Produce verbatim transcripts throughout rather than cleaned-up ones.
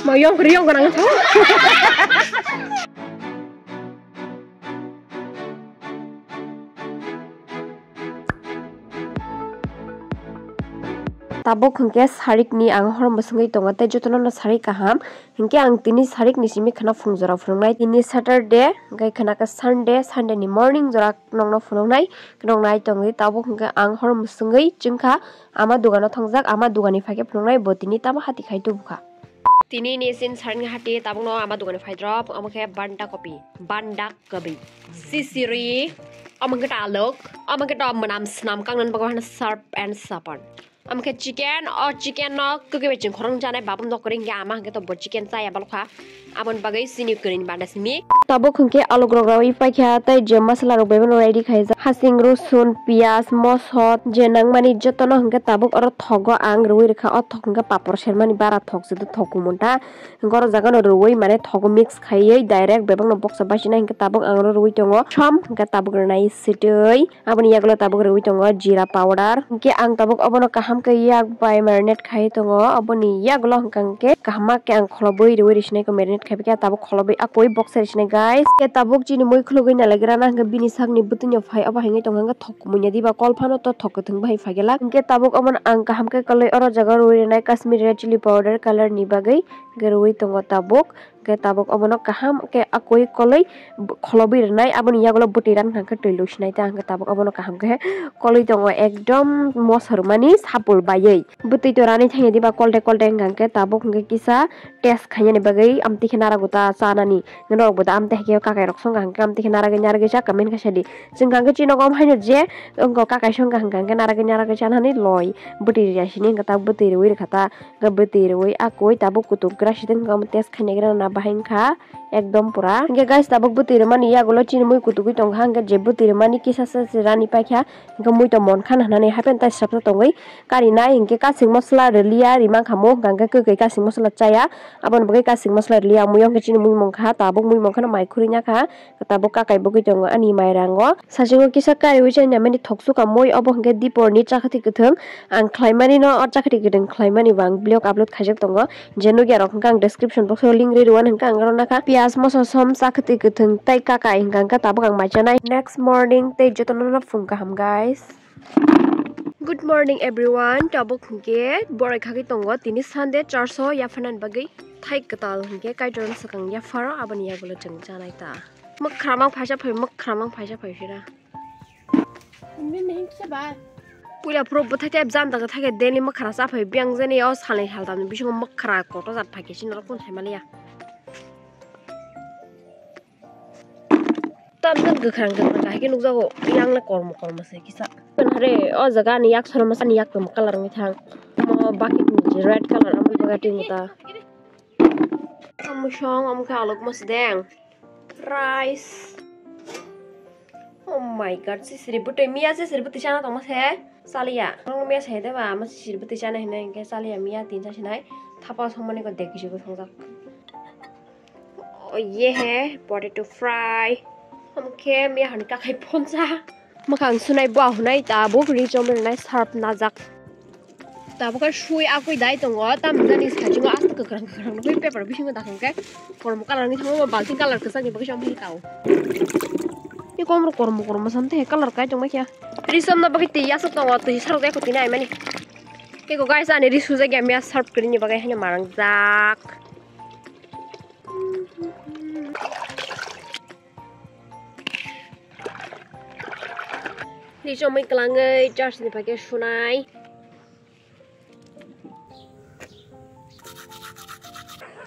Mo yong kri yong ganang tho. Tabuk hwnkhe sarikni ang hor mwswngwi tongo tei jotono no sarik kaham. Hwnkhe ang tini sarikni simi khwna phungjora phunuknai. Tini Saturday, hwnkhe khwna khe Sunday, Sunday ni morning jora nokno phunuknai. Noknai tongwi tabuk hwnkhe ang hor mwswngwi chwngkha ama dogano thangjak, ama dogani phaikhe phunuknai bo tini tamo hati khai tubukha. Tini ni sin sarikni hati tabukno ama dogani phaidrop, omo khe banda kopi, banda kopi, sisiri, omo khe ta alok, omo khe ta mwnam snam kangnani bagwi hano surf and sabon. Omo khe chicken, o chicken no kwkwi bai chwng khorang chanai, babam nokori hwnkhe ama hwnkhe to bo chicken chaya balokha. Aboni bagwi sini kwrwini banda simi. Tabuk hwnkhe alok rok rawi paikha tei je masala rok bai bono ready khaijak. Hasing, rosun, piyaj, mosot je nangmani jotono hwnkhe tabuk oro thogo ang rwui rwkha. O thok hwnkhe papor sermani bara thok se thok kumun ta. Hwnkhe oro jaga no rwui mane thogo mix khaiwi direct bebak no boksa baisina hwnkhe tabuk ang oro rwui tongo. Som hwnkhe tabuk rwnai sitwi. Aboni yagulo tabuk rwui tongo jeera powder. Hwnkhe ang tabuk obono kaham khe yak bai marinate khai tongo. Oboni yagulo hwnkha hwnkhe kaham khe ang kholobwi rwui rwsinai khe marinate khai khe tabuk kholobwi akoi boksa rwsinai guys. Khe tabuk chini mui khulugwi nalaikhe rana hwnkhe bini sakni bwtwino phai obo hwnkhe tongo hwnkhe thok kumuya diba kol phano to thok kwthwng bai phai gela. Hwnkhe tabuk obono ang kaham khe kwlwi oro jaga rwui rwnai Kashmiri red chili powder color ni bagwi hwnkhe rwui tongo tabuk. Hwnkhe tabuk obono kaham khe akoi koloi kholobwi rwnai, aboni yagulo bwtwi rang hwnkhe twi luisinai ta hwnkhe tabuk obono kaham khe koloi tongo ekdom moso rwmani sapul baiwi. Bwtwi to rani thangya diba kolte kolte hwnkha hwnkhe tabuk hwnkhe kisa test khainani bagwi amtwi khe narago ta chanani norokbo ta amtwi hai khe kakai rok songkha hwnkhe amtwi khe naragwi naragwi cha comment khe sadi. Chwng hwnkha hwnkhe chini nogo haino je wngkha kakai songkha hwnkha hwnkhe naragwi naragwi chanani loi bwtwi rwya sini hwnkhe ta bwtwi rwui rwkha ta. Hwnkhe bwtwi rwui a koi tabuk kutuk gra sitwng hwnkhe omo test khainai gra na bahai wngkha ekdom pura. Hwnkhe guys tabuk bwtwi rwmani yagulo chini mui kutugwi tongkha hwnkhe je bwtwi rwmani kisa se se rani paikha hwnkhe mui tong mankha hwnwi hapheno tai swrapsa tongwi karinai hwnkhe kasing mosola rwliya rimankha mo hwnkha hwnkhe kwkwi kasing mosola chaya aboni bagwi kasing mosola rwliya mui o hwnkhe chini mui mankha tabuk mui mankhano mai khurui nakha. Tabuk kakai bwgwi tongo ani mairango. Sasingo kisa kariwi chani naimani thok sukha mui obo hwnkhe dipor ni chakhathi kwthwng ang khlaimani no o chakhathi kwthwng khlaimani bo ang vlog upload khaijak tongo. Je nukya rok hwnkhe ang description box o link ri rwani hwnkhe ang oro nakha piyaj moso som chakhathi kwthwng tei kakai hwnkha hwnkhe tabuk ang mai chanai. Next morning tei jotono no phung kaham guys. Good morning everyone. Tabuk hwnkhe borai khagwi tongo tini Sunday church o yapharnani bagwi thai kwtal hwnkhe Kaitor swkang yapharo aboni yagulo chwng chanai ta. Mwkhra mang phaisa phai, mwkhra mang phaisa phai phira. Puila phuru bwthai tei janda kwthai khe daily mwkhra cha phai biyang jani o salni saltamni bisingo mwkhra koto jat phai khe chini rok kun sai maliya. Tamjani kwkhwrang kwkhwrang hai khe nukjago yang na kormo kormo se kisa. Hare o jaga ani yak salo masa ani yak tamo colour wngwi thang. Omo bucket ni red colour omo jaga twi ta. Omo song omo khe alok masa deng. Rice. Oh my god, sisiri bwtwi miya sisiri bwtwi chana tongma se chaliya. Ang miya sai de ba, ama sisiri bwtwi chana hinai hwnkhe chaliya miya tin cha sinai. Thapa songmani ko dek kisi ko songjak. Oh ye he, potato fry. Omo khe miya hani kakhai phonsa. Mwkhang sunai bua hunai tabuk ri chomri nai sarp najak. Tabuk khe sui akui dai tongo, tamjani sajugo aswk kwkhwrang kwkhwrang nugui paper bisingo dakhang khe kormo colour wngwi thango, balting colour kwchangni bagwi se omo hai kao. Ni komro kormo kormo sam tei colour kai tongma khe. Ri somna bagwi twi aswk tongo, twi sarok ekho tini aimani. Eko guys ani ri sujak ya miya sarp kwrwini bagwi haino marangjak. Ri chomwi kwlangwi church ni phaikhe sunai.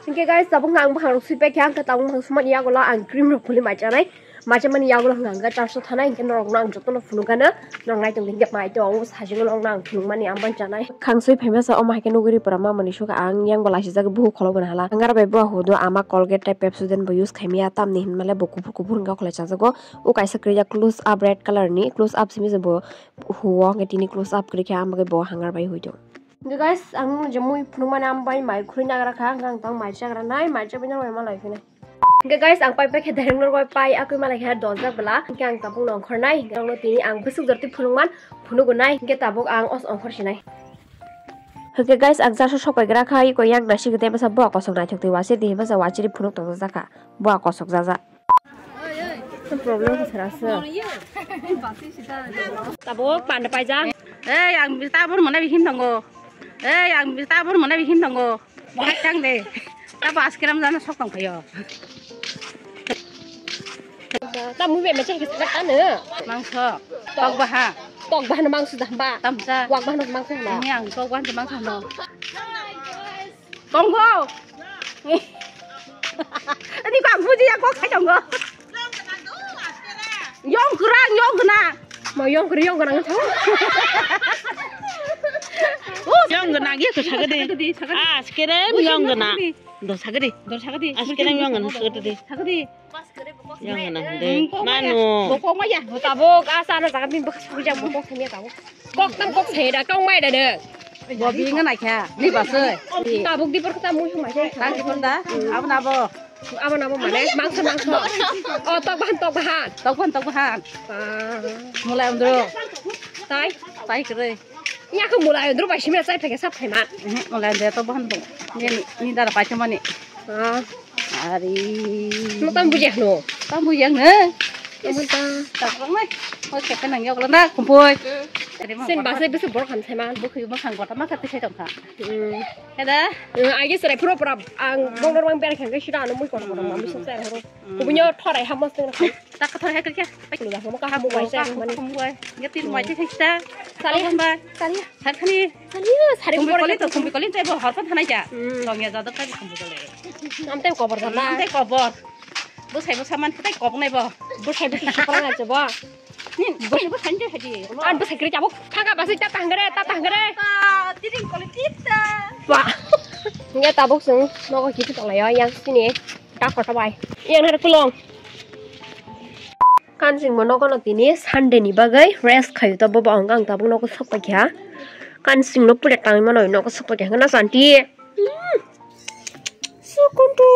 Hinkhe guys, tabuk ang bwkhang rok sui paikha, hinkhe tabuk bwkhang sumani yagulo ang cream rok phulwi mai chanai. Mai chamani yagulo hwnkha hwnkhe church o thanai, hinkhe norokno ang jotono phunukgano, norok nai tongdi hinkhe mai tong, o sajingno norokno ang phunukmani ang bai chanai. Bwkhang sui phaimasa omo hai khe nugwi ripora mamani suka ang yang bo laisijak bukhuk kholo gana hala. Ang aro bai bo hudu ama Colgate tei Pepsodent bo use khaimaya, tamni hinmale bo kuphur kuphur wngkha kholai chajago. O kaisa kwrwi jak close up red colour ni, close up simi se bo huo, hwnkhe tini close up kwrwi khe ang bagwi bo hangar bai hui tongo. Hwnkhe guys, ang nung je mui phunukmani ang bai mai khurui nagra kha, hwnkhe ang tang mai chagra nai, mai chabai nang bai malai phini. Hwnkhe guys, ang pai pai khe direct norok bai pai akui malai khe dojak bwla, hwnkhe ang tabuk no ongkhor nai, hwnkhe norokno tini ang bwswk jora twi phunukman phunugo nai, hwnkhe tabuk ang os ongkhor sinai. Hwnkhe guys, ang jasa sok pai gra kha, iko yang nasi gede masa bo kosok naithok twi wasi di masa wachiri phunuk tong jakha bo kosok jaja. Problem khe sara se. Tabuk panda paijak. Ei, ang tabur mana bihin tongo. Ei, ang tabur mana bihin tongo. Bakang de. Tabo aske ram jana sok tong phaio. Tamo be mecha kisa tano. Mangso. Tok baha. Tok baha no mangso da ba. Tamsa. Wak baha no mangso na. Ini ang tok baha no mangso no. Tonggo. Ini kok buji ya kok khai tonggo. Yong kurang, yong guna. Ma yong kurang, yong guna nang tho. Yong guna ge to sagade. Sagade, sagade. Ah, aske re yong guna. Do sagade. Do sagade. Aske re yong guna sagade. Sagade. Yang ngana hande. Hmm, kok maya. Mano. Bo kok maya. Bo tabuk, asa na jaga bin bak suja bo kok sanya tabuk. Kok tam kok saya da kok maya da de. Bo bi ngana kya. Ni basoi. Tabuk di por kata mui humai saya. Tang di por da. Abo na bo. Abo na bo mane mangso mangso. Oh, tok bahan tok bahan. Tok bahan tok bahan. Ah. Mulai undro. Tai. Tai kere. Nya ko mulai undro bai simra sai phege sap phai man. Mulai undro tok bahan bo. Ni ni dara pai chamani. Ah. Ari. No tam buji no. Tam buji ang ne. Amo ta. Tak rong nai. Hoi kete nang yok na kumpoi. Sen ba sai bisa borok ham sai man. Bukhi mo sang gota ma kate sai tong kha. Hmm. Heda. Hmm, agi serai pura pura ang bong dorong ber khang sira ano mui kono kono mami sok sai horo. Kubunyo thorai hamo sing. Tak thorai khe khe. Lu da mo ka hamu bai sai mani. Kumpoi. Ngetin mai sai sai. Sari. Sari. Sari khani. Sari, sari kumbi kole to, kumbi kole to, ebo horpon thanai ja. Hmm. Tongya jadok ta kumbi kole. Amte kobor jana. Amte kobor. Bo sai bo saman tai kobnai bo. Bo sai bo kisa prang aja bo. Ni, bo sai bo sanjo haji. An bo sai kri jabo. Thaka basi ta tanggare, ta tanggare. Ta, tiring kole tita. Wa. Nge tabuk sung, nogo kitu tolai yang sini. Ta kota bai. Yang har kulong. Kansing mo nogo no tini Sunday ni bagwi rest khayu to bobo ang ang tabuk nogo sok paikha. Kansing no pura tangwi mano nogo sok paikha na santi. Hmm. Sukuntu.